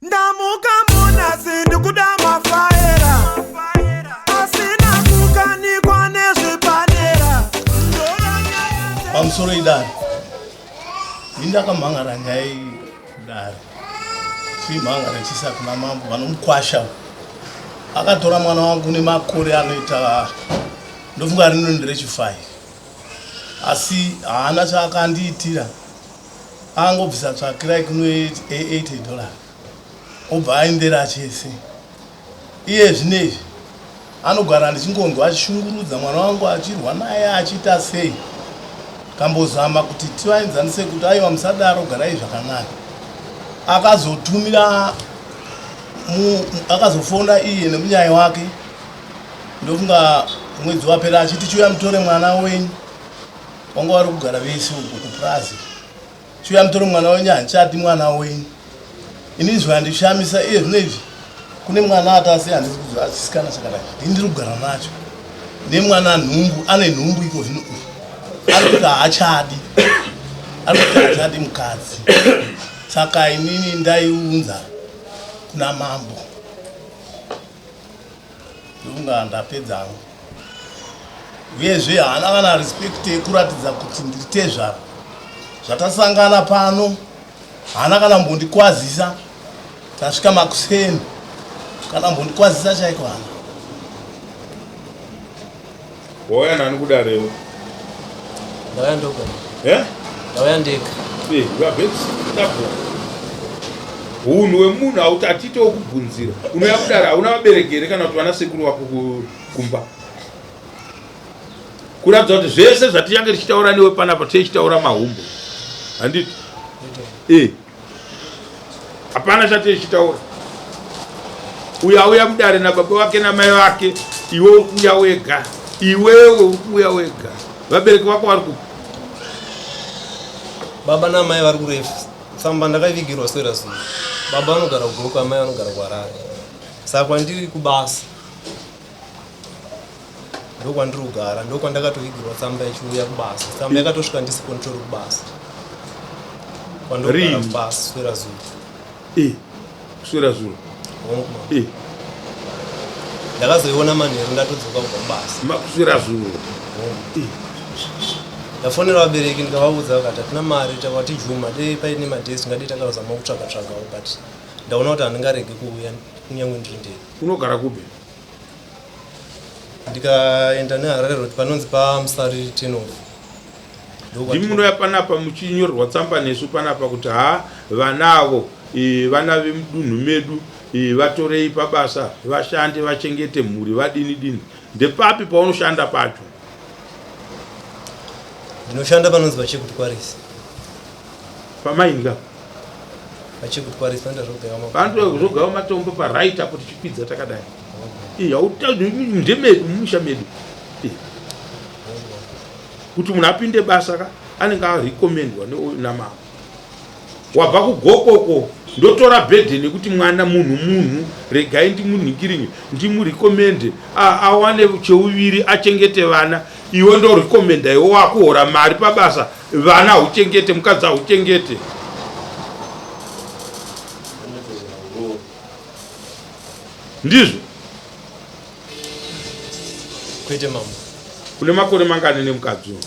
Ndamuka munasi ndikuda mafaera asina kukanikwa nezvepadera. Pamusoro idare, ini ndakamhangara nyaya iyi kudare, chiimhangara chisa kuna mambo vanomukwasha akatora mwana wangu nemakore anoita ndofunga rino nderechifai, asi haana chaakandiitira. Angobvisa tsvakirai kuno 80 dollar obva aendera chese. Iye zvinezvi anogara ndichingonzwa achishungurudza mwana wangu, achirwa naye, achiita sei. Kambozama kuti tivaenzanise kuti aiwa, musadaro, garai zvakanaka. Akazotumira, akazofona iye nemunyai wake, ndofunga mwedzi wapera, achiti chiuya mutore mwana wenyu. Wanga vari kugara vese uko kupurazi. Chiuya mutore mwana wenyu, handichadi mwana wenyu. Ini zvandishamisa iye zvino izvi, kune mwana atasi handisi kuziva chisikana chakadai, ndini ndiri kugara nacho nemwana nhumbu, ane nhumbu iko zvino uyu ari kuti haachadi, ari kuti haachadi mukadzi. Saka inini ndaiunza kuna mambo, ndokunga ndapedza hangu. Uyezve haana kana respect yekuratidza kuti ndiri tezvara. Zvatasangana pano haana kana mbondikwazisa. Tasvika makuseni, kana mbondikwazisa chaiko hana. Wauya nani kudarewo? Ndauya ndoga. Eh? Ndauya ndega. Eh, you are very stubborn. Hunhu hwemunhu hauti atiite wokubvunzira. Unouya kudare hauna vabereki here kana kuti vana sekuru vako kumba? Kuratidza kuti zvese zvatichange tichitaura newe panapa tichitaura mahumbo. Handiti? Eh. Hapana chatichitaura. Uyo auya mudare nababa vake namai vake, iwe uri kuuya wega. Iwewe uri kuuya wega. Vabereki vako vari kupi? Baba namai vari kurefu. Tsamba ndakaivigirwa swera zuro. Baba vanogara kuGokwe, amai vanogara kuHarare. Saka kwandiri kubasa ndokwandiri kugara, ndokwandakatovigirwa tsamba ichiuya kubasa. Tsamba yakatosvika ndisipo, nditori kubasa. Kwandogara Rini? kubasa swera zuro. Eh, kuswera zuro. Hongu mama. Eh, Ndakazoiona manheru ndatodzoka kubva kubasa. Makuswera zuro. Hongu. Eh, Ndafonera vabereki ndikavaudza, vakati hatina mari, takati juma dei paine madays tingadii takazama kutsvaga tsvagawo, but ndaona kuti handingaregi kuuya kunyange ndiri ndega. Unogara kupi? Ndikaenda neHarare Road panonzi paMusari Tenof. Ndimi munouya panapa muchinyorerwa tsamba nesu panapa kuti ha, vanavo vana vemudunhu medu, vatorei pabasa vashande vachengete mhuri vadini dini. Ndepapi paunoshanda pacho? Ndinoshanda panonzi paChekuti Kwarisi. Pamaini ka? PaChekuti Kwarisi panoita zvokugaiwa matombo. Panoita zvokugaiwa matombo paright apo tichikwidza takadai. Ndemedu, mumusha medu. Kuti munhu apinde basa ka anenge arecommendwa namama. Wabva kugokoko ndotora burden yekuti mwana munhu regai ndimunhingirinye ndimurecommende awane cheuviri achengete vana. Iwe ndorecommenda, iwe wakuhora mari pabasa, vana hauchengete, mukadzi hauchengete. Ndizvo? Kwete mama. Une makore mangani nemukadzi uyu?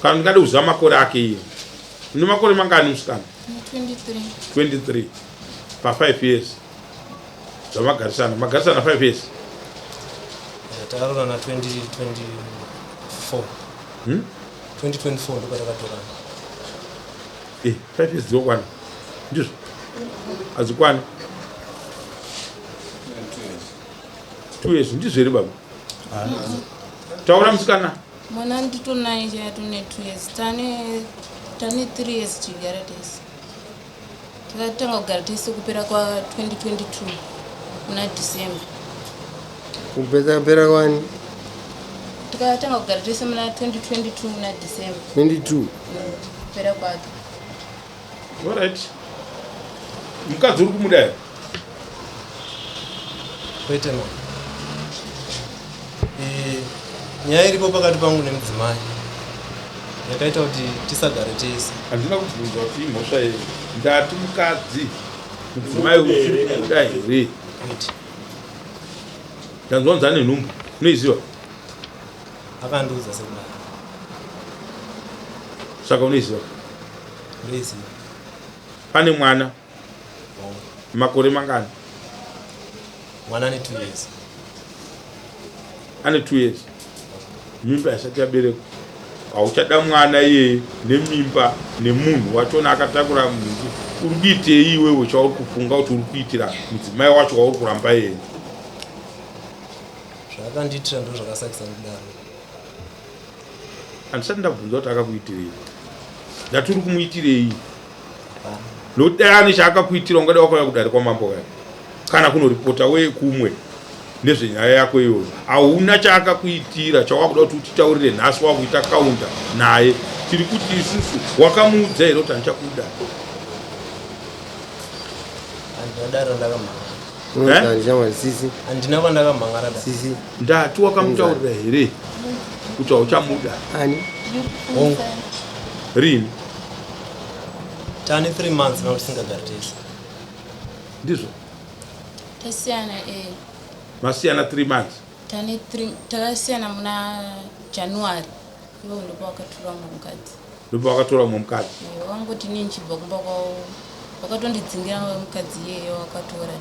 Kana ndingade kuziva makore ake iye. Une makore mangani musikana? 23. 23 pa 5 years zvamagarisana, magarisana 5 years. Takarorana 2024. 2024 ndopatakatorana. 5 years dzinokwana, ndizvo? Hadzikwani 2 years, ndizvo here baba? Taura musikana. Mwana nditonaye chaya tone 2 years, tane 3 years tichigara tese. Takatanga kugara tese kupera kwa 2022 muna December. Kupera kwani? Takatanga kugara tese muna 2022 muna December. 22. Kupera kwake. Alright. Mukadzi uri kumuda here? Kwete mama. Nyaya iripo pakati pangu nemudzimai yakaita kuti tisagare tese. Handina kubvunza kuti imhosva yei. Ndati mukadzi. Mudzimai uchiri kumuda here? Ndanzwa kunzi ane nhumbu. Unoiziva? Akandiudza sekudaro. Saka unoiziva? Ndoiziva. Pane mwana? Makore mangani? Mwana ane 2 years. Ane 2 years. Mimba isati yaberekwa. Hauchada mwana iyeye nemimba nemunhu wachona akatakura mhingi. Uri kuitei iwewe chauri kufunga kuti uri kuitira mudzimai wacho wauri kuramba iyeye? Zvaakandiitira ndo zvakasakisa ndidaro. Handisati ndabvunza kuti akakuitirei. Ndati uri kumuitirei? Nokuti dai ane chaakakuitira ungadai wakauya kudare kwamambo kaya kana kunoripota wee kumwe nezvenyaya yako iyoyo. Hauna chaakakuitira chawakuda kuti utitaurire nhasi wakuita kaunda naye. Tiri kuti isusu wakamuudza here kuti handichakuda? Handina ndakamhangara. Eh? Handina kwandakamhangara. Sisi. Ndati wakamutaurira here kuti hauchamuda? Ani? Hongu. Rini? Tane 3 months now tisingagari tese. Ndizvo? Tasiyana eh. Masiyana 3 months. Tane 3 takasiyana muna January. Ivo ndipo wakatora mumwe mukadzi. Ndipo wakatora mumwe mukadzi. Eh, wangoti ini ndichibva kumba kwavo wakatondidzingira mukadzi iyeye wakatora.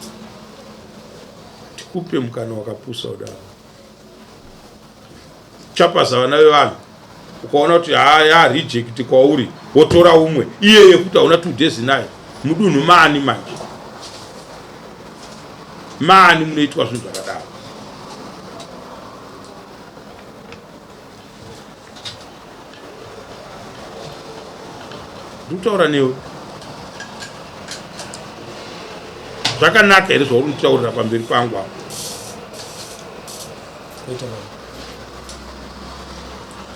Tikupe mukana wakapusa kudaro. Chapaza vana vevanhu. Ukaona kuti haa reject kwauri wotora umwe iyeye kuti hauna 2 days naye mudunhu maani manje maani munoitwa zvinhu zvakadaro. Ndikutaura newe zvakanaka here zvauri kunditaurira pamberi pangu apo?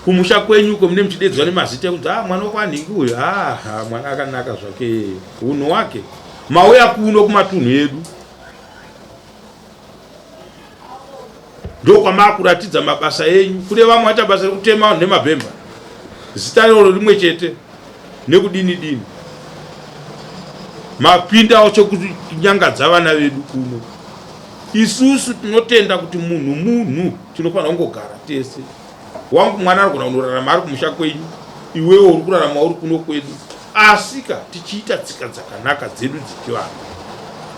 Kumusha kwenyu uko mune muchidedzwa nemazita ekunzi ah, mwana wekwanhingi uyu ah, ah, mwana akanaka zvake unhu wake. Mauya kuno kumatunhu edu ndokwamakuratidza mabasa enyu. Kune vamwe vaita basa rekutema vanhu nemabhemba, zita iroro rimwe chete nekudini dini. Mapindawo chekunyangadza vana vedu kuno. Isusu tinotenda kuti munhu munhu, tinofanira kungogara tese. Wangu mwana anogona kunorarama ari kumusha kwenyu, iwewe uri kurarama uri kuno kwedu, asika tichiita tsika dzakanaka dzedu dzechivanhu.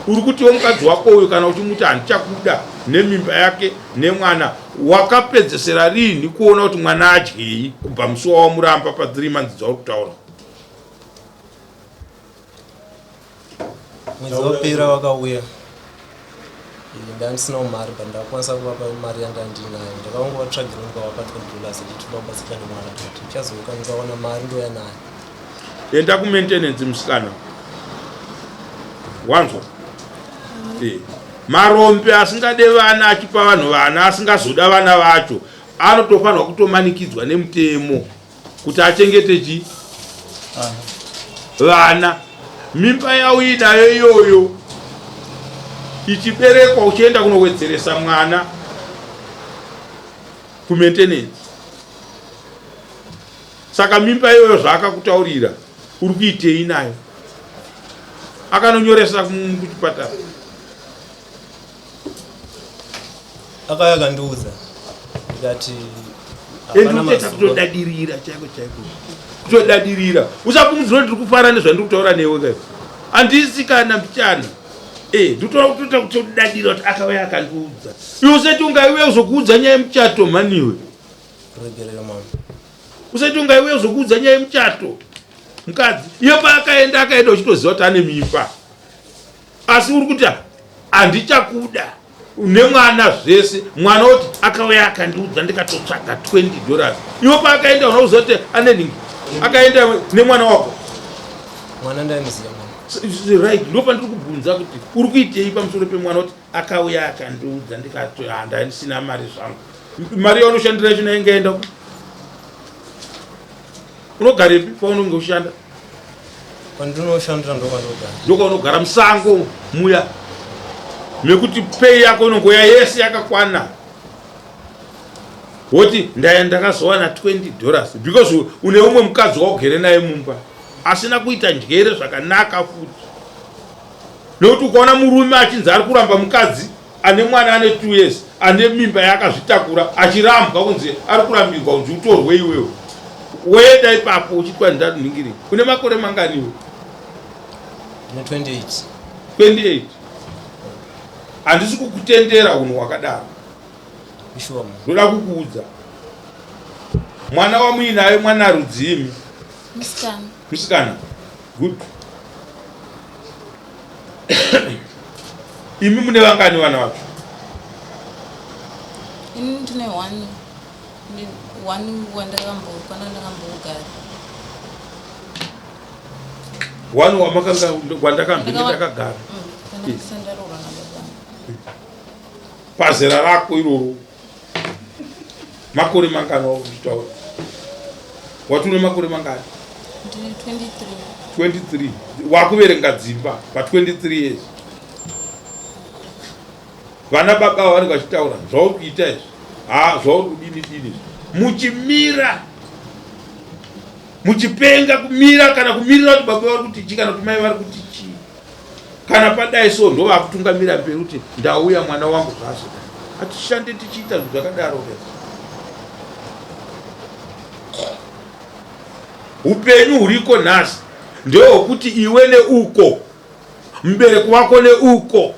Uri kutiwo mukadzi wako uyu kana uchimuti handichakuda nemimba yake nemwana, wakapedzesera riini kuona kuti mwana adyei kubva musi wawamuramba pa 3 months dzauri kutaura? Mwedzi wapera wakauya ndandisinawo mari but ndakakwanisa kuvapa mari yandandinayo. Ndakangovatsvagira ndikavapa 20 dollars ndichiti ndoda kubatsirika nemwana ndikati ndichazouka ndikawana mari ndouya nayo. Enda kumaintenance musikana. Wanzwa? Eh. Marombe asingade vana achipa vanhu vana asingazoda vana vacho anotofanirwa kutomanikidzwa nemutemo kuti achengete chi vana. Mimba yauinayo iyoyo ichiberekwa uchienda kunowedzeresa mwana kumaintenance. Saka mimba iyoyo zvaakakutaurira uri kuitei nayo? Akanonyoresa kuchipatara. Akauya akandiudza ndikati hapana mazuva. Kutodadirira chaiko chaiko. Kutodadirira. Usafungidzira kuti ndiri kufara nezvandiri kutaura newe kai. Handisi kana mbichana. Eh, ndikutoda kutoita kutodadira kuti akauya akandiudza. Iwe usati ungaiuya kuzokuudza nyaya yemuchato mhani iwe. Regerero mama. Usati ungaiuya kuzokuudza nyaya yemuchato. Mukadzi, iye paakaenda akaenda uchitoziva kuti ane mimba. Asi uri kuti handichakuda nemwana zvese. Mwana oti akauya akandiudza ndikatotsvaga 20 dollars. Iwe paakaenda unokuziva kuti ane nhingi. Akaenda nemwana wako. Mwana ndaimuziva mama. Right, ndopandiri kubvunza kuti uri kuitei pamusoro pemwana kuti akauya akandiudza ndikati handisina mari zvangu. Mari yaunoshandira yacho nayo ingaenda ku? Unogarepi paunenge uchishanda? Kwandinoshandira ndokwandinogara. Ndokwaunogara musango muya mekuti pay yako inongoya yese yakakwana. Woti ndaya ndakazowana 20 dollars because une umwe mukadzi waugere naye mumba asina kuita njere zvakanaka futi. Nekuti ukaona murume achinzi ari kuramba mukadzi ane mwana ane 2 years ane mimba yaakazvitakura achirambwa kunzi ari kurambirwa kunzi utorwe iwewe woenda ipapo uchitwa ndanhingiri une makore manganiwe? 28. 28. Handisi kukutendera unhu hwakadaro. Ndoda kukuudza mwana wamuinaye mwana rudzimi musikana. Musikana. Good. Imi mune vangani vana vacho? Ini ndine one. One wandakambokwana ndakambogara. One wamakanga wandakambenge ndakagara. Kana ndisandaroora nababa. Pazera rako iroro makore mangani wakuchitaura? Wati une makore mangani? Ndine 23. 23. Wakuverenga dzimba pa 23 years. Vana baba vanenge vachitaura zvauri kuita izvi, ha zvauri kudini dini izvi, muchimira muchipenga kumira kana kumirira kuti baba vari kuti chii kana kuti mai vari kuti chii. Kana padai so ndovakutungamira mberi kuti ndauya mwana wangu zvazvo. Hatishande tichiita zvinhu zvakadaro. Upenyu huriko nhasi ndehwekuti iwe neuko mubereki wako neuko,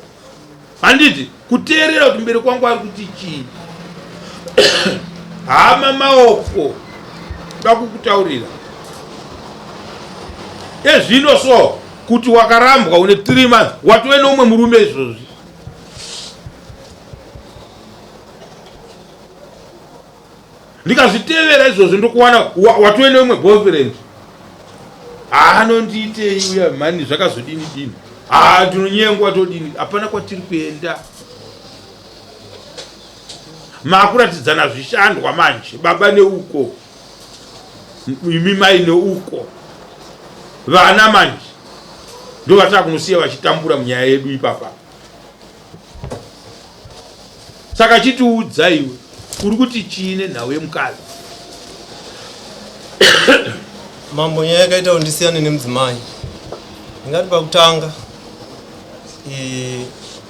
handiti kuteerera kuti mubereki wangu ari kuti chii. Hama maoko da kukutaurira ezvino so kuti wakarambwa une 3 months watove neumwe murume izvozvi. Ndikazvitevera izvozvo ndokuwana watove neumwe boyfriend. Anondiitei uya mhani zvakazodini dini? Ndinonyengwa todini? Hapana kwatiri kuenda. Makuratidzana zvishandwa manje, baba neuko, imi mai neuko, vana manje ndovataakunosiya vachitambura munyaya yedu ipapa. Saka chitiudza iwe uri kuti chii nenhau yemukadzi? Mambo, nyaya yakaita kuti ndisiyane nemudzimai, ndingati pakutanga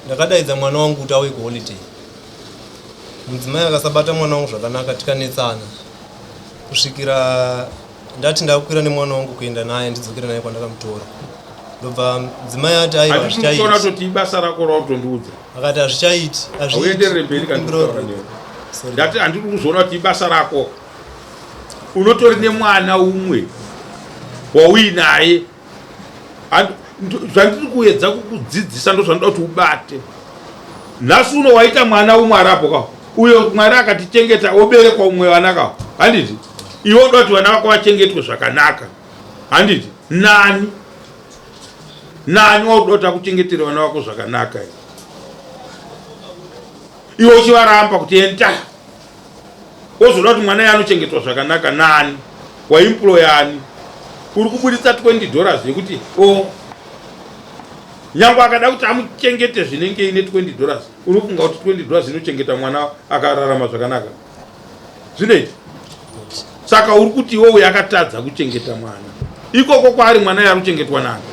ndakadaidza mwana wangu kuti auye kuholiday. Mudzimai akasabata mwana wangu zvakanaka, tikanetsana kusvikira ndati ndakukwira nemwana wangu kuenda naye ndidzokere naye kwandakamutora. Ndobva mudzimai ati aiwa, hazvichaiti. Toti ibasa rako rautondiudza. Akati hazvichaiti, hazviiti. Uenderere mberi kana kutaura newe. Ndati handiri kuzoona kuti ibasa rako. Unotori nemwana umwe wauinaye. Zvandiri kuedza kukudzidzisa ndozvandinoda kuti ubate. Nhasi uno waita mwana umwe arapo ka. Uyo Mwari akatichengeta oberekwa umwe vana ka. Handiti? Iwe unoda kuti vana vako vachengetwe zvakanaka. Handiti? Nani? Nani waunoda kuti akuchengetere vana vako zvakanaka? Iwe uchivaramba kuti enda. Wozoda kuti mwana anochengetwa zvakanaka nani? Waemploya ani? Uri kuburitsa $20 yekuti o nyangwe akada kuti amuchengete zvinenge ine $20, uri kufunga kuti $20 inochengeta mwana akararama zvakanaka? Zvinoita. Saka uri kuti iwe uyo akatadza kuchengeta mwana ikoko kwaari, mwana ari kuchengetwa nani?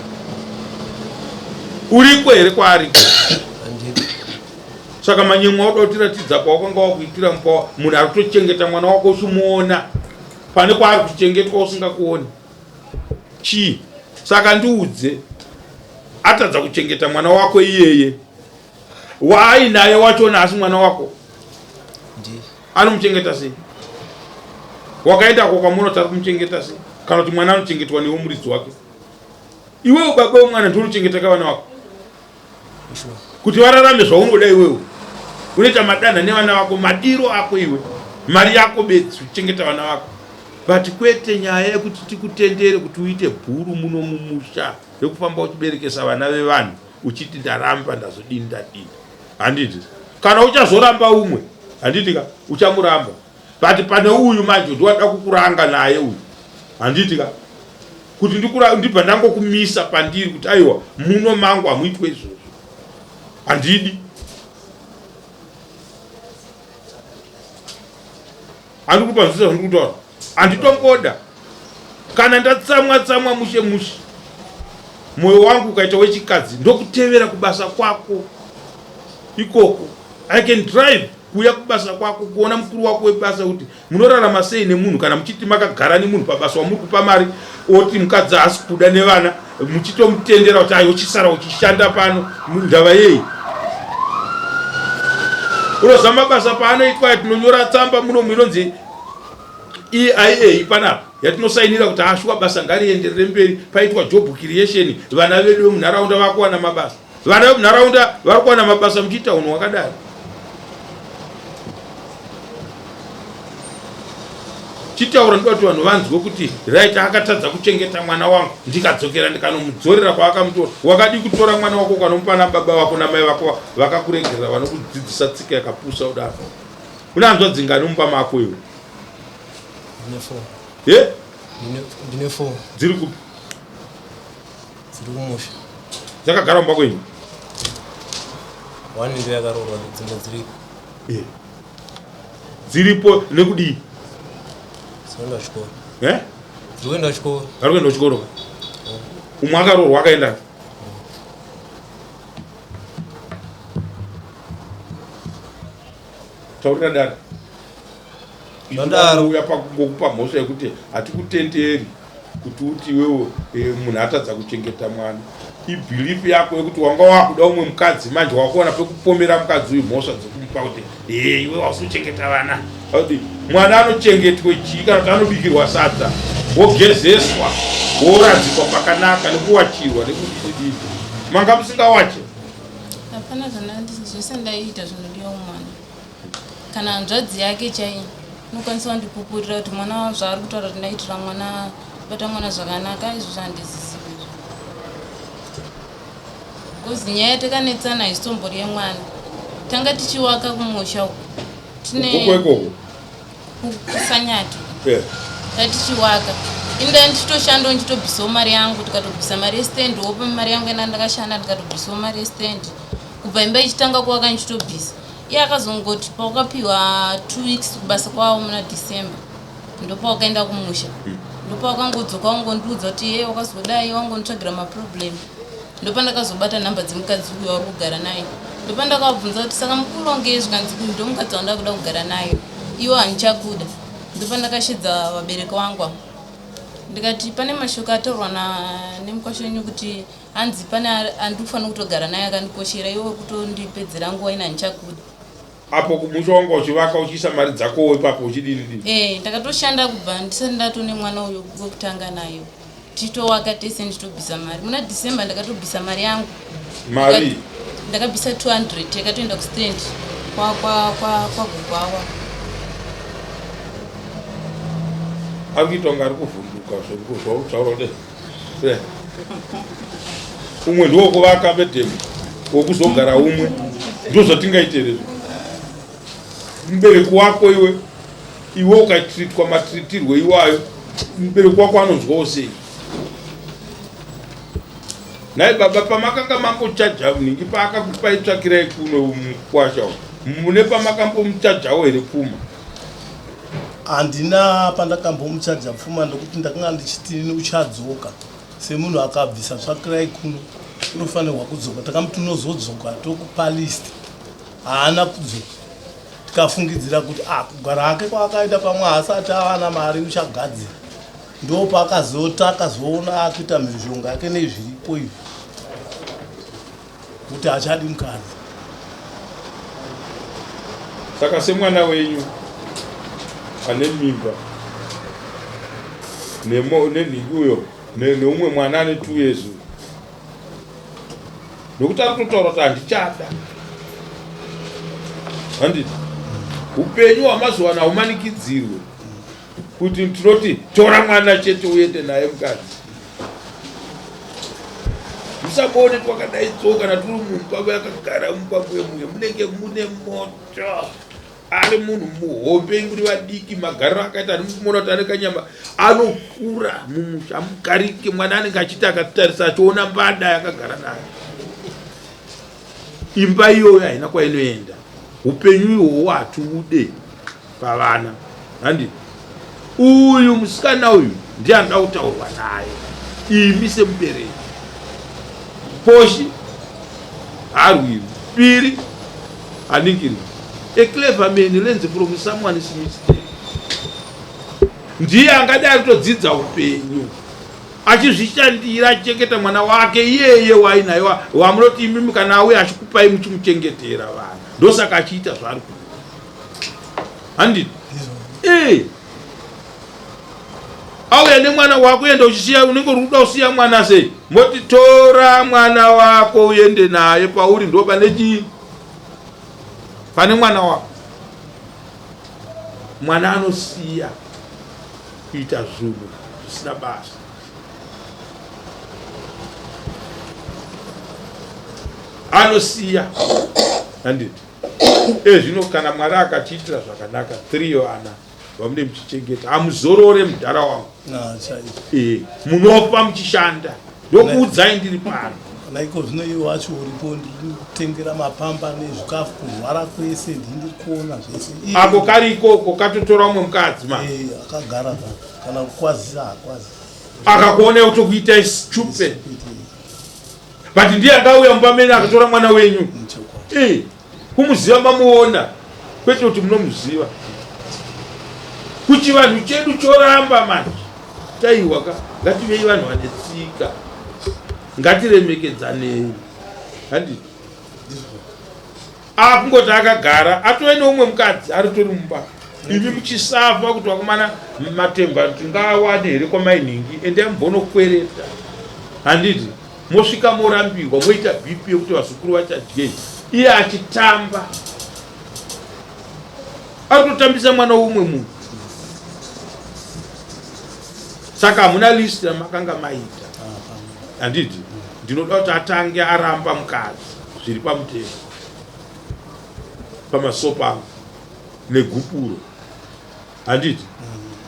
Uriko here kwaari? Saka manyemwe auda kutiratidza pawakanga wakuitira mupawa, munhu ari kutochengeta mwana wako uchimuona, pane kwaari kuchengetwa usingakuoni chii? Saka ndiudze, atadza kuchengeta mwana wako iyeye waainaye wachona, asi mwana wako anomuchengeta sei? Wakaenda ko kwamuona kuti ari kumuchengeta sei? Kana kuti mwana anochengetwa newe muridzi wake? Iwewe baba wemwana ndiwe unochengeta ka vana vako kuti vararame zvaunoda. Iwewe unoita madanha nevana vako, madiro ako iwe, mari yako bedzi kuchengeta vana vako, but kwete nyaya yekuti tikutendere kuti uite bhuru muno mumusha rekufamba uchiberekesa vana vevanhu uchiti ndaramba ndazodini ndadini. Handiti kana uchazoramba umwe, handiti ka uchamuramba, but pane uyu manje ndiwada kukuranga naye uyu, handiti ka kuti ndibva ndangokumisa pandiri kuti aiwa muno mangu hamuitwe izvozvo, handidi. Handiri kupanzwisa zvandiri kutaura, handitomboda kana ndatsamwa tsamwa mushe mushe. Mwoyo wangu ukaita wechikadzi ndokutevera kubasa kwako ikoko. I can drive kuuya kubasa kwako kuona mukuru wako webasa kuti munorarama sei nemunhu kana muchiti makagara nemunhu pabasa wamuri kupa mari oti mukadzi haasi kuda nevana muchitomutendera kuti ayo uchisara uchishanda pano ndava yei unoziva mabasa paanoitwa tinonyora tsamba munomu inonzi EIA panapa yatinosainira kuti ashuwa basa ngarienderere mberi paitwa job creation vana vedu vemunharaunda vakuwana mabasa vana vemunharaunda vari kuwana mabasa muchiita unhu hwakadaro chitaura ndoda kuti vanhu vanzwe kuti right akatadza kuchengeta mwana wangu ndikadzokera ndikanomudzorera kwaakamutora wakadii kutora mwana wako ukanomupa nababa vako namai vako vakakuregerera vanokudzidzisa tsika yakapusa kudaro Une hanzvadzi ngani mumba mako iwe? Ndine four. Ye? Ndine four. Dziri kupi? Dziri kumusha. Dzakagara mumba kwenyu? One ndiyo yakaroorwa dzimwe dziripo. Eh. Dziripo nekudii? Dzinoenda kuchikoro. Eh? Dziri kuenda kuchikoro. Vari kuenda kuchikoro ka? Umwe akaroorwa akaenda. Taurira dare. Zvadaro. Uya pakungokupa mhosva yekuti hatikutenderi kuti uti iwewe eh, munhu atadza kuchengeta mwana. Ibelief yako yekuti wanga wakuda umwe mukadzi manje wakuwana pekupomera mukadzi uyu mhosva dzekumupa kuti eh, iwe wausi kuchengeta vana. Akuti mwana anochengetwe chii kana kuti anobikirwa sadza wogezeswa woradzikwa pakanaka nekuwachirwa nekudii manga musingawache Hapana zvandandisi zvese ndaiita zvinodiwa kumwana. Kana hanzvadzi yake chaiyo inokwanisa kundipupurira kuti mwana zvaari kutaura kuti ndaitira mwana bata mwana zvakanaka izvo zvandizizivi izvo. Because nyaya yatakanetsana haisitombori yemwana. Tanga tichiwaka kumusha uku. Tine ikoko kusanyati yeah. Tatichiwaka ini ndai ndichitoshandawo ndichitobvisawo mari yangu tikatobvisa mari yestand wopa mari yangu ina ndakashanda ndikatobvisawo mari yestand kubva imba ichitanga kuwaka ndichitobvisa iye akazongoti pawakapiwa two weeks kubasa kwavo muna december ndopawakaenda kumusha ndopawakangodzoka wangondiudza kuti ye wakazodai wangonditsvagira maproblem ndopandakazobata nhamba dzemukadzi uyu wauri kugara naye ndopandakabvunza kuti saka mukurongei zvikanzi uyu ndomukadzi wandava kuda kugara naye iwo handichakuda ndopandakashedza vabereki vangu ava ndikati pane mashoko ataurwa nemukwasha wenyu kuti hanzi pane andikufanira kutogara naye akandikoshera iwe uri kutondipedzera nguva ina handichakuda Apo kumusha wanga uchivaka uchiisa mari dzakowo ipapo uchidini dini? Eh, ndakatoshanda kubva ndisati ndatone mwana uyu wekutanga nayo. Tichitowaka tese ndichitobvisa mari. Muna December ndakatobvisa mari yangu. Mari? Ndakabvisa 200 yakatoenda kustand kwa kwa kwa kwa gogo awa. Ari kuita kunge ari kuvhunduka zvauri kutaura kudai. Umwe ndiwo kuvaka medhemu wokuzogara umwe ndozvatingaite here mubereki wako iwe iwe ukatritwa matritirwe iwayo mubereki wako anonzwawo sei nhai baba pamakanga mambochaja nhingi paakakupai tsvakirai kuno mukwasha mune pamakambomuchajawo here pfuma Handina pandakambomuchaja pfuma ndokuti ndakanga ndichiti uchadzoka semunhu akabvisa tsvakirai kuno unofanirwa kudzoka. Takamuti unozodzoka tokupa list, haana kudzoka. Tikafungidzira kuti ah, kugara hake kwaakaita pamwe haasati awana mari uchagadzira. Ndopaakazota akazoona akuita mhirizhonga yake nezviripo izvi kuti hachadi mukadzi. Saka semwana wenyu ane mimba nenhingi uyo neumwe mwana ane 2 years uyo nokuti ari kutotaura kuti handichada handiti upenyu hwamazuva ano haumanikidzirwe kuti tinoti tora mwana chete uende naye mukadzi musabone twakadai tso kana turi mumba yakagara mumba muye muye munenge mune moto ari munhu muhombe muri vadiki magariro akaita anomuona kuti ane kanyama anokura mumusha amugarike mwana anenge achiti akatarisa achiona mbada yakagara nayo imba iyoyo haina kwainoenda upenyu ihwohwo hatiude pavana handi uyu musikana uyu ndiye anoda kutaurwa naye imi semubereki. Poshi haarwiri, Piri haningirwi. A clever man learns from someone's mistake. Ndiye angadai ari kutodzidza upenyu achizvishandira achichengeta mwana wake iyeye wainaye wamunoti imimi kana auya achikupai muchimuchengetera vana, ndosaka achiita zvaari kuita. Handiti? Eh. Auya nemwana wako enda uchisiya, unenge uri kuda kusiya mwana sei? Moti tora mwana wako uende naye pauri, ndo pane chii? Pane mwana wako. Mwana anosiya kuita zvinhu zvisina basa. Anosiya. Handiti? Ezvino kana Mwari akatiitira zvakanaka, 3 vana vamune muchichengeta, hamuzorore mudhara wangu. Eh, munofa muchishanda, ndokuudzai ndiri pano. Kana iko zvino iwe wacho uripo, ndiri kutengera mapamba nezvikafu, kurwara kwese ndiri kuona zvese. Ako kari ikoko katotora umwe mukadzi ma. Eh, akagara kana kukwazisa hakwazisa. Akakuona kutokuita stupid. But ndiye akauya mumba menyu akatora mwana wenyu. Eh, kumuziva mamuona, kwete kuti munomuziva. Kuchivanhu chedu choramba manje. Taiwa ka, ngativei vanhu vane tsika, ngatiremekedzanei. Handiti akungoti akagara atove neumwe mukadzi aritori mumba, imi muchisafa kuti vakomana matemba tingawane here kwamainhingi, endai mumbonokwereta. Handiti mosvika morambirwa, moita BP yekuti vazukuru vachadyei, iye achitamba ari kutotambisa mwana weumwe munhu. Saka hamuna list ramakanga maita. Handiti ndinoda kuti atange aramba mukadzi zviri pamutemo pamasopo angu negupuro. Handiti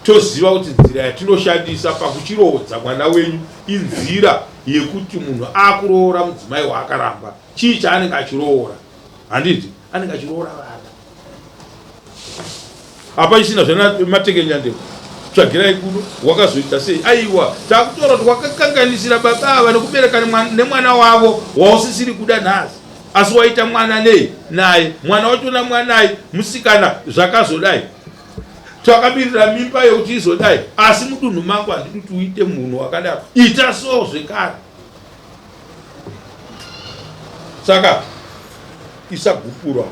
toziva kuti nzira yatinoshandisa pakuchiroodza mwana wenyu inzira yekuti munhu akuroora mudzimai waakaramba, chii chaanenge achiroora? Handiti anenge achiroora vana. Hapachisina zvana matekenyandeko, tsvagirai kuno wakazoita sei? Aiwa, takutaura kuti wakakanganisira baba ava nekubereka nemwana wavo wausisiri kuda nhasi, asi waita mwana nei naye, mwana wachona mwanai musikana, zvakazodai takamirira mimba yekuti izodai, asi mudunhu mangu handidi kuti uite munhu wakadaro, ita so zvekare. Saka isagupura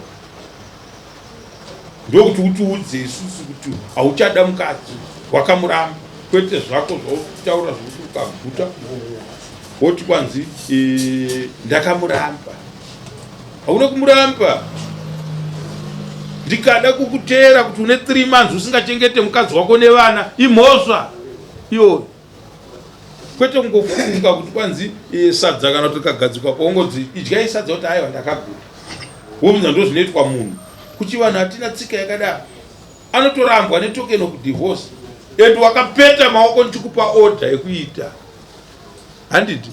ndokuti utiudze isusu kuti hauchada mukadzi wakamuramba, kwete zvako zvautaura zvekuti ukaguta woti kwanzi ndakamuramba. Hauna kumuramba. Ndikada kukuteera kuti une 3 months usingachengete mukadzi wako nevana, imhosva iyoyo. Kwete kungofunga kuti kwanzi sadza kana kuti kagadzikwa paungodzi idyai sadza kuti aiwa ndakaguta, wobvunza ndo zvinoitwa munhu. Kuchivanhu hatina tsika yakadaro. Anotorambwa netoken of divorce and wakapeta maoko ndichikupa order yekuita. Handiti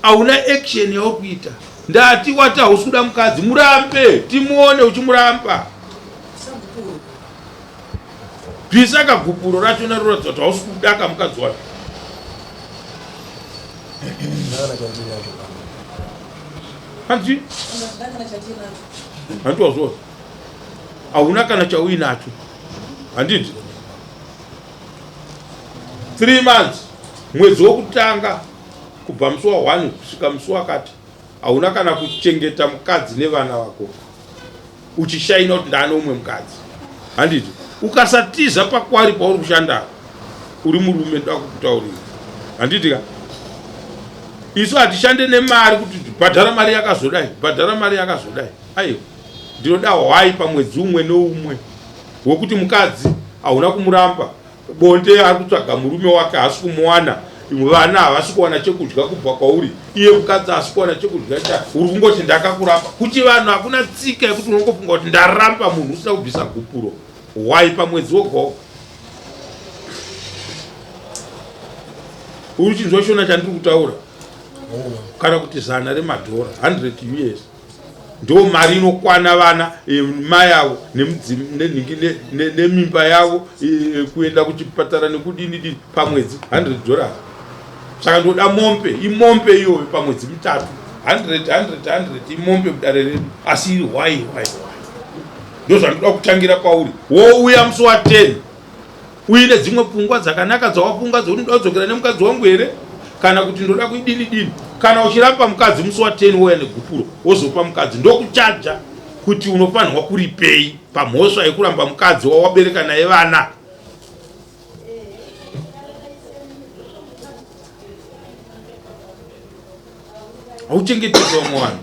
hauna action yauri kuita. Ndati wati hausi kuda mukadzi, murambe timuone uchimuramba. Bvisa kagupuro racho naroratidza kuti hausi kuda kamukadzi wacho. Hanzi hanti wazviona hauna kana chauinacho. Handiti 3 months, mwedzi wokutanga kubva musi wa 1 kusvika musi wakati hauna kana kuchengeta mukadzi nevana vako, uchishaina kuti ndaane umwe mukadzi. Handiti ukasatiza pakwari pauri kushanda uri murume, ndoda kukutaurira. Handiti ka isu hatishande nemari kuti bhadhara mari yakazodai, bhadhara mari yakazodai. Aiwa, ndinoda hwai pamwedzi umwe neumwe wekuti mukadzi hauna kumuramba bonde, ari kutsvaga murume wake haasi kumuwana, vana havasi kuwana chekudya kubva kwauri, iye mukadzi haasi kuwana chekudya cha uri kungoti ndakakuramba. Kuchivanhu hakuna tsika yekuti unongofunga kuti ndaramba munhu usina kubvisa gupuro hwai pamwedzi woga woga. Uri chinzwa shona chandiri kutaura? Kana kuti zana remadhora 100 US ndo mari inokwana vana mai avo nenhingi nemimba yavo kuenda kuchipatara nekudini dini pamwedzi 100 dollars. Saka ndoda mombe, imombe iyoyo pamwedzi mitatu 100 100 100 imombe mudare redu, asi iri hwai hwai hwai. Ndozvandinoda kutangira kwauri. Wouya musi wa 10 uine dzimwe pfungwa dzakanaka dzawafunga dzekuti ndoda kudzokera nemukadzi wangu here kana kuti ndoda kuidini dini. Kana uchiramba mukadzi musi wa 10 wouya negupuro wozopa mukadzi, ndokuchaja kuti unofanirwa kuripei pamhosva yekuramba mukadzi wawabereka naye vana. Hauchengetedzwa vamwe vanhu.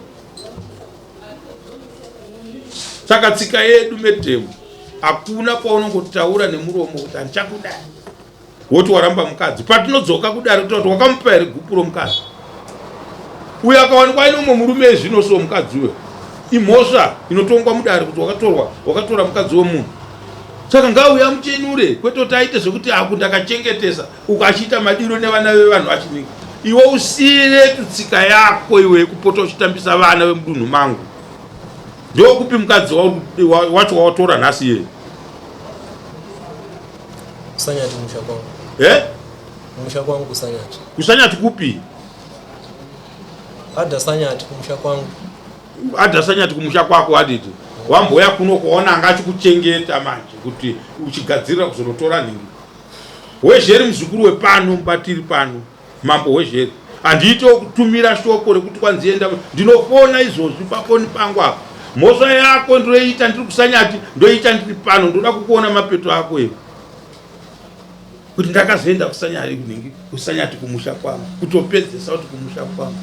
Saka tsika yedu medhemu, hakuna paunongotaura nemuromo kuti handichakudai woti waramba mukadzi. Patinodzoka kudare kuti wakamupa here gupuro mukadzi uyo akawanikwa aine umwe murume zvino so mukadzi uyo imhosva inotongwa mudare kuti wakatorwa wakatora mukadzi wemunhu. Saka ngauye amuchenure kwete kuti aite zvekuti aku ndakachengetesa uko achiita madiro nevana vevanhu achininga. Iwe usiire tutsika yako iwe kupota uchitambisa vana vemudunhu mangu. Ndokupi mukadzi wacho wawatora nhasi iye? Kusanyati musha kwangu. Eh? Musha kwangu kusanyati. Kusanyati kupi? Ada Sanyati kumusha kwangu. Ada Sanyati kumusha kwako aditi. Wamboya kuno kuona anga achikuchengeta manje kuti uchigadzirira kuzonotora nhingi. Wezheri muzukuru wepano mubatiri pano mambo Wezheri. Handiite kutumira shoko rekuti kwanzi enda, ndinofona izvozvi pafoni pangu apa. Mhosva yako ndoita ndiri kusanyati, ndoita ndiri pano, ndoda kukuona mapeto ako iwe. Kuti ndakazoenda kusanyati kunhingi, kusanyati kumusha kwangu, kutopedzesa kuti kumusha kwangu.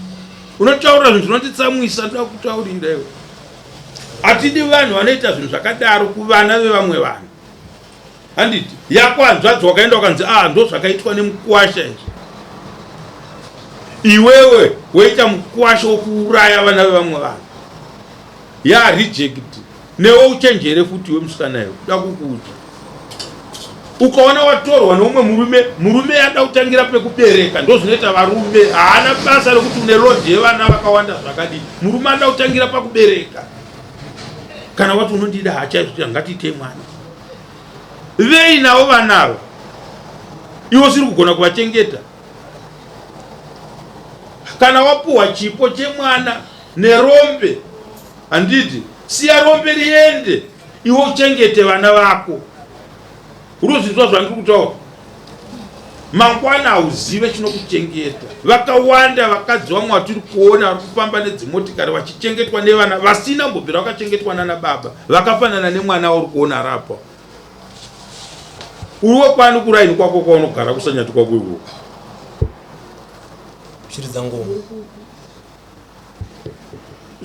Unotaura zvinhu zvinonditsamwisa, ndoda kutaurira iwe. Hatidi vanhu vanoita zvinhu zvakadaro kuvana vevamwe vanhu. Handiti yako hanzvadzi wakaenda ukanzi ah ndozvakaitwa nemukwasha izvi. Iwewe woita mukwasha wokuuraya vana vevamwe vanhu. Ya reject. Newe uchenjere futi iwe musikana iwe. Kuda kukuudza. Ukaona watorwa neumwe murume, murume ada kutangira pekubereka, ndozvinoita varume. Haana basa rekuti une load yevana vakawanda zvakadii. Murume ada kutangira pakubereka. Kana wati unondida hachaizvo ngatiitei mwana. Vei navo vana ava. Iwe usiri kugona kuvachengeta. Kana wapuwa chipo chemwana nerombe, handiti siya rombe riende iwe uchengete vana vako. Urozvinzwa zvandiri kutaura? Mangwana hauzive chinokuchengeta. Vakawanda vakadzi vamwe vatiri kuona vari kufamba nedzimotikari vachichengetwa nevana vasina kumbobvira vakachengetwa nana baba, vakafanana nemwana wauri kuona arapa. Uri wekwani kuraini kwako kwaunogara kusanyati kwako ikoko? Kuchiridza ngoma.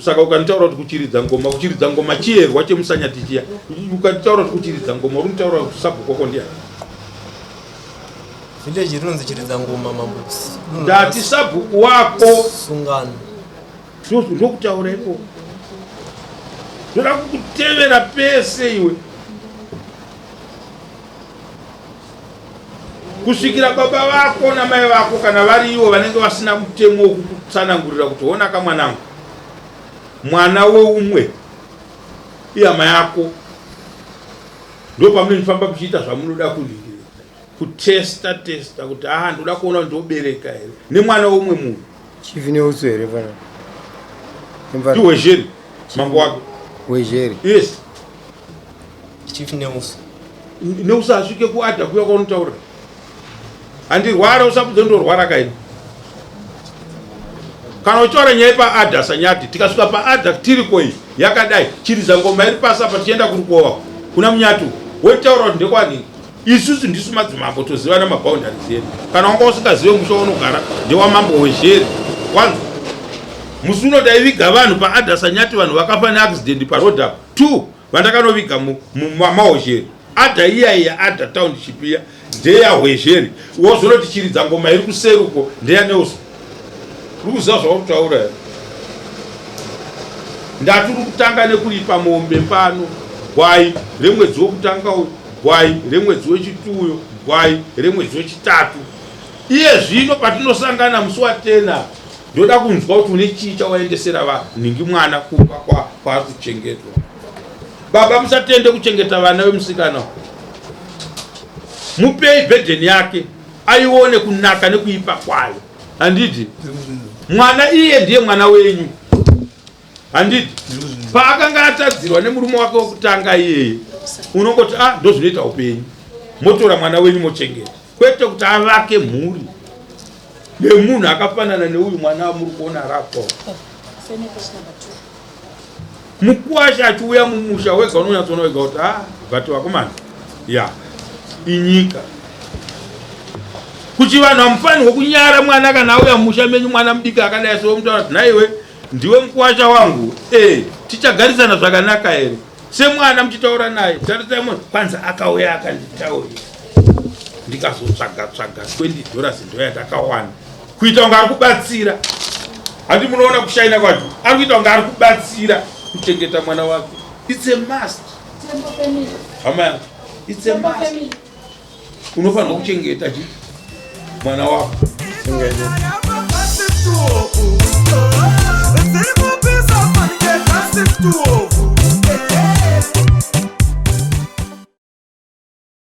Saka ukanditaura kuti kuchiridza ngoma, kuchiridza ngoma chiyerwa chemusanyati chiya. Ukanditaura kuti kuchiridza ngoma, uri kutaura kuti sabhuku wako ndiani? Village rinonzi chiridza ngoma mambo. Ndati sabhuku wako. Sungano. Ndokutaura ikoko. Ndoda kukutevera pese iwe. Kusvikira baba vako namai vako kana vari ivo vanenge vasina mutemo wekukutsanangurira kuti honaka mwanangu, mwana weumwe ihama yako. Ndopamunofamba muchiita zvamunoda kuningira, kutesta testa kuti ah ndoda kuona kuti ndobereka here nemwana weumwe munhu. Chief neuso here pana? Ndiwezheri mambo wake. Wezheri. Yes. Chief Neuso. Neuso asvike kuadha kuya kwaunotaura. Handirwara usabudze ndorwara kaini. Kana uchitaura nyaya paadha sanyati tikasvika paadha tiri koi yakadai chiridza ngoma iri pasi apa tichienda kurukova kuna munyati wotaura kuti ndekwani isusu ndisu madzimambo tozivana maboundaries edu. Kana wanga usingazive musha waunogara ndewamambo wezheri wanzwa. Musi uno ndaiviga vanhu paadha sanyati vanhu vakafa neaccident paroad apa 2 vandakanoviga mumahozheri adha iya iya adha township iya ndeya hwezheri wozonoti chiridza ngoma iri kuseri uko ndeya Nelson. Uri kuziva zvauri kutaura here? Ndati uri kutanga nekuripa mombe pano gwai remwedzi wekutanga uyu, gwai remwedzi wechitu uyo, gwai remwedzi wechitatu. Iye zvino patinosangana musi wa 10 apa ndoda kunzwa kuti une chii chawaendesera vanhingi mwana kumba kwaari kuchengetwa. Baba musatende kuchengeta vana vemusikana, mupei bhedheni yake aione kunaka nekuipa kwayo. Handiti mwana iye ndiye mwana wenyu, handiti? Paakanga atadzirwa nemurume wake wekutanga iyeye, unongoti a ah, ndozvinoita upenyu, motora mwana wenyu mochengeta, kwete kuti avake mhuri nemunhu akafanana neuyu mwana wamuri kuona rapo. Mukuwasha achiuya mumusha wega unonyatsoona wega kuti ah, but vakomana ya inyika kuchivanhu hamufanirwe kunyara mwana kana auya mumusha menyu, mwana mudiki akadai so mutaura kuti nhaiwe ndiwe mukuwasha wangu e tichagarisana zvakanaka here semwana muchitaura naye. Tarisai munhu kwanzi akauya akanditaurira, ndikazotsvaga tsvaga 20 dollars ndo yandakawana, kuita kunge ari kubatsira. Handi munoona kushaina kwacho, ari kuita kunge ari kubatsira kuchengeta mwana wake. It's a must, hama yangu, it's a must. Unofanirwa kuchengeta chi mwana wako.